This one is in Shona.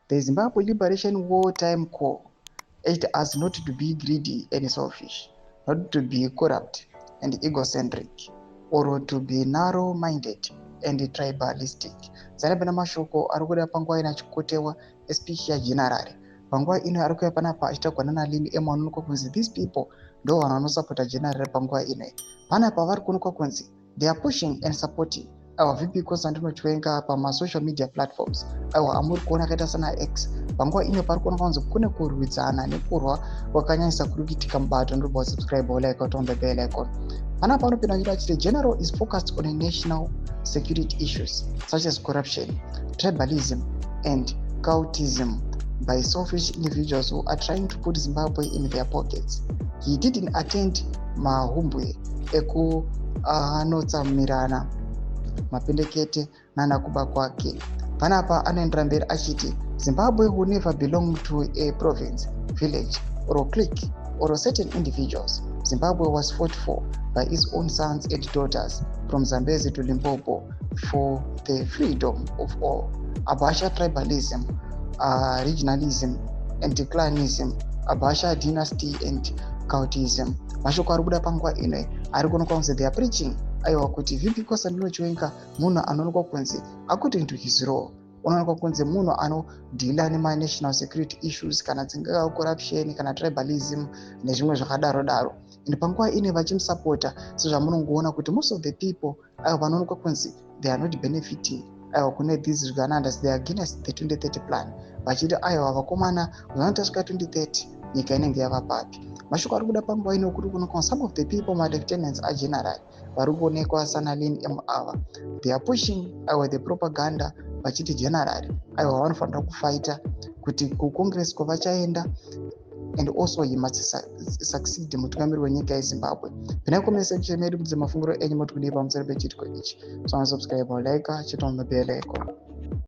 The Zimbabwe Liberation War Time Corps urged us not to be greedy and selfish, not to be corrupt and egocentric, or to be narrow-minded and tribalistic. Zanapena mashoko ari kuda panguva ino achikotewa speech yaGeneral. Panguva ino ari kuuya panapa achitagwa nanaLin M vanoonekwa kunzi these people ndo vanhu vanosapota General panguva ino. Panapa vari kuonekwa kunzi they are pushing and supporting our VP Constantino Chiwenga pamasocial media platforms aiwa amuri kuona akaita sana X. Panguva ino pari kuonekwa kunzi kune kurwidzana nekurwa kwakanyanyisa kuri kuitika mubato. Ndobva subscribe, like, on the bell icon. Panapa anopinda achiti achiti General is focused on a national security issues such as corruption, tribalism and cultism by selfish individuals who are trying to put Zimbabwe in their pockets. He didn't attend mahumbwe ekunotsamirana mapendekete nanakuba kwake. Panapa anoendera mberi achiti Zimbabwe will never belong to a province, village or clique or certain individuals. Zimbabwe was fought for by its own sons and daughters from Zambezi to Limpopo for the freedom of all. Abasha tribalism, regionalism and clanism, abasha dynasty and cultism. Mashoko ari kubuda panguva ino ari kuonekwa kunzi they are preaching aiwa kuti VP Constantino Chiwenga munhu anoonekwa kunzi according to his role unoonekwa kunzi munhu anodeala nemanational security issues, kana dzingava corruption kana tribalism nezvimwe zvakadaro daro. And panguva ine vachimusapota, sezvamunongoona kuti most of the people aiwa vanoonekwa kunzi they are not benefiting aiwa kune these zviganandas, they are against the 2030 plan, vachiti aiwa vakomana, zvanotasvika 2030 nyika inenge yava papi? Mashoko ari kuda panguva ino kuri kuonekwa some of the people, malieutenants aGeneral vari kuonekwa sanaLin M ava, they are pushing aiwa the propaganda vachiti General aiwa vanofanira kufaita kuti kuCongress kwavachaenda and also he must succeed mutungamiri wenyika yeZimbabwe. Pinai comment section medu mudze mafungiro enyu, moti kudii pamusoro pechiitiko ichi. So subscribe, like, chit on the bell icon.